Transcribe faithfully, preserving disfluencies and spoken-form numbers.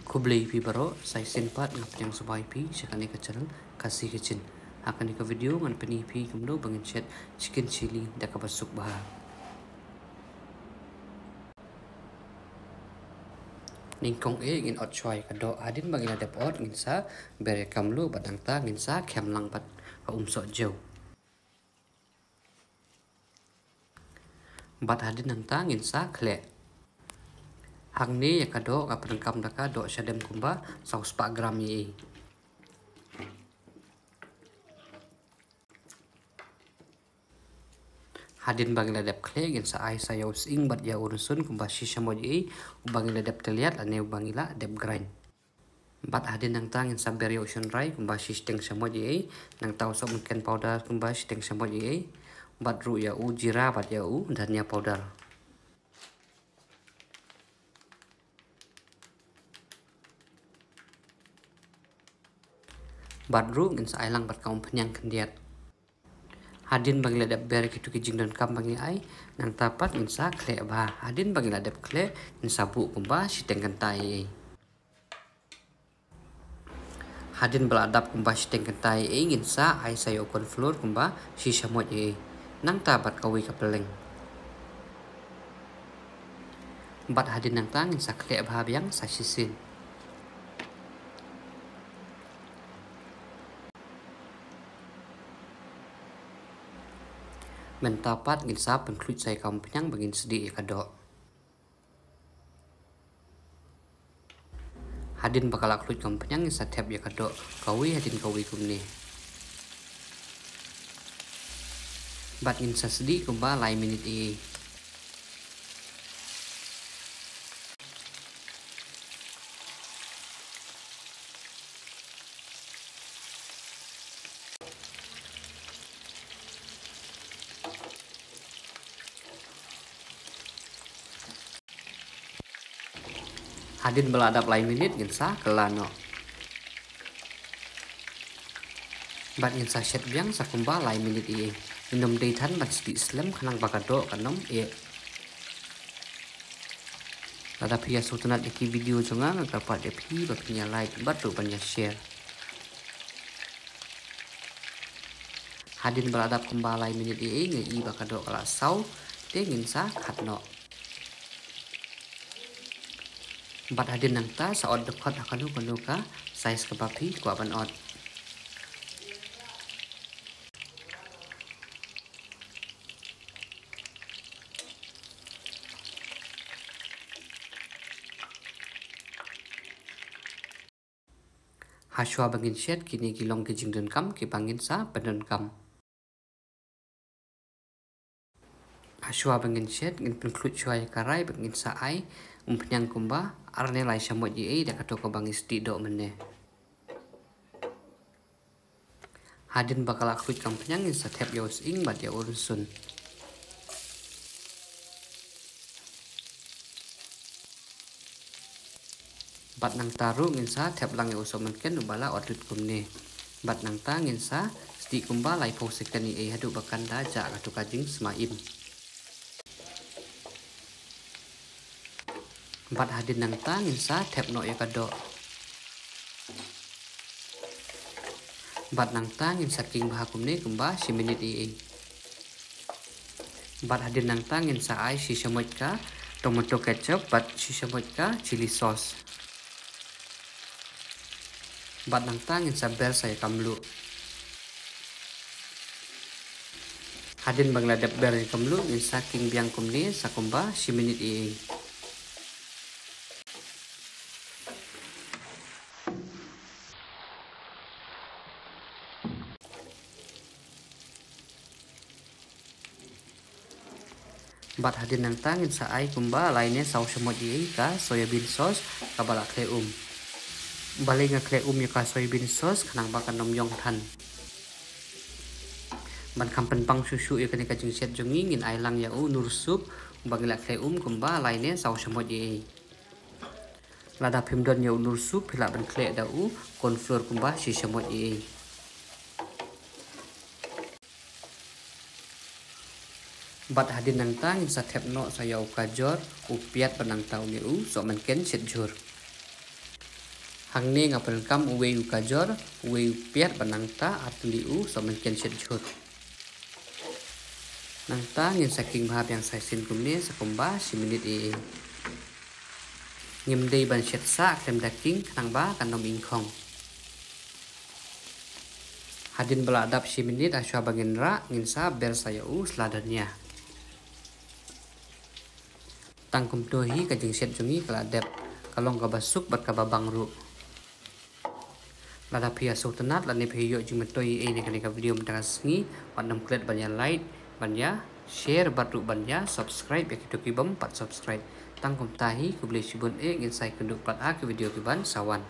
Khublei phi baroh, sa shisien pat nga pdiang sngewbha ïa phi sha kane ka channel Khasi Kitchen. Ha kane ka video ngan pyni ïa phi kumno ba ngin shet chicken chilli da kaba suk bha. Nyngkong eh ngin ot shuwa ïa ka doh. Hadien ba ngin la dep ot ngin sa ber ïa ka mluh bad nangta ngin sa khem lang bad ka um sohjew. Bad hadien nangta ngin sa khleh. Hangne ïa ka doh nga pyndonkam da ka doh shadem kumba saw spah gram ïa i. Hadien ba ngi la dep khleh ngin sa ai sa ïa u sying bad ïa u rynsun kumba shi shamoit ïa i, uba ngi la dep tylliat lane uba ngi la dep grind. Bad hadien nangta ngin sa ber ïa u shynrai kumba shi shiteng shamoit ïa i, nangta u sohmynken powder kumba shiteng shamoit ïa i, bad ruh ïa u jira bad ïa u dhania powder. Bad ruh ngin sa ai lang bad ka umphniang khyndiat. Hadien ba ngi la dep ber kito ki jingdonkam ba ngi ai, nangta pat ngin sa khleh bha. Hadien ba ngi la dep khleh ngin sa buh kumba shiteng kynta ïa i. Hadien ba la dap kumba shiteng kynta ïa i ngin sa ai sa ïa u corn flour kumba shi shamoit ïa i. Nangta bad kawei ka pylleng. Bad hadien nangta ngin sa khleh bha biang sa shisien. Mynta pat ngin sa pynkhluit sa ïa ka umphniang ba ngin sdieh ïa ka doh. Hadien ba ka la khluit ka umphniang ngin sa thep ïa ka doh kawei hadien kawei kumne. Bad ngin sa sdieh kumba lai minit ïa i. Hadien ba la dap lai minit ngin sa kylla noh. Bad ngin sa shet biang sa kumba lai minit ïa i. Ngin ym dei than ban sdieh slem khnang ba ka doh kan ym eh. Lada phi ïa sngewtynnat ïa ki video jong nga, nga kyrpad ïa phi ba phin ïa like bad ruh ban ïa share. Hadien ba la dap kumba lai minit ïa i nga i ba ka doh ka la saw, te ngin sa khat noh. Bad hadien nangta sa ot dkhot ha kano kano ka size kaba phi kwah ban ot. Hashwa ba ngin shet kine ki long ki jingdonkam kiba ngin sa pyndonkam. Hashwa ba ngin shet ngin pynkhluit shuwa ïa ka rai bad ngin sa ai umphniang kumba ar ne lai shamoit ïa i da kato kaba ngi sdieh doh mynne. Hadien ba ka la khluit ka umphniang ngin sa thep ïa u sying bad ïa u rynsun. Bad nangta ruh ngin sa thep lang ïa u sohmynken uba la ot lut kumne. Bad nangta ngin sa sdieh kumba laiphew second ïa i haduh ba kan da jah kato ka jingsma im. Bad hadien nangta ngin sa thep noh ïa ka doh. Bad nangta ngin sa king bha kumne kumba shi minit ïa i. Bad hadien nangta ngin sa ai shi shamoit ka tomato ketchup bad shi shamoit ka chili sauce. Bad nangta ngin sa ber sa ïa ka mluh. Hadien ba ngi la dep ber ïa ka mluh ngin sa king biang kumne sa kumba shi minit ïa i. Bad hadien nangta ngin sa ai kumba lai ne saw shamoit ïa i ka soya bean sauce kaba la khleh um. Balei nga khleh um ïa ka soya bean sauce khnang ba kan ym ïong than. Ban kham pynpang shuh shuh ïa kane ka jingshet jong ngi ngin ai lang ïa u noor soup ba ngi la khleh um kumba lai ne saw shamoit ïa i. Lada phim don ïa u noor soup phi lah ban khleh da u corn flour kumba shi shamoit ïa i. Bad hadien nangta ngin sa thep noh sa ïa u kajor, u piat bad nangta une u sohmynken shet jhur. Hangne nga pyndonkam uwei u gajor, uwei u piat bad nangta ar tylli u sohmynken shet jhur. Nangta ngin sa khih bha biang sa shisien kumne sa kumba shi minit ei ei. Ngim dei ban shet sah khlem da khih khnang ba kan ym ingkhong. Hadien ba la dap shi minit, hashwa ba ngin rah, ngin sa ber sa ïa u sla dhania. Tang kumto hi ka jingshet jong ngi ka la dep, ka long kaba suk bad kaba bang ruh. Lada phi ïa sngewtynnat lane phi ïoh jingmyntoi ei ei na kane ka video mynta ka sngi, wat nym klet ban ïa like, ban ïa share bad ruh ban ïa subscribe ïa kito ki bym pat subscribe. Tang kumta hi, khublei shibun eh, ngin sa ïakynduh pat ha ki video ki ban sa wan.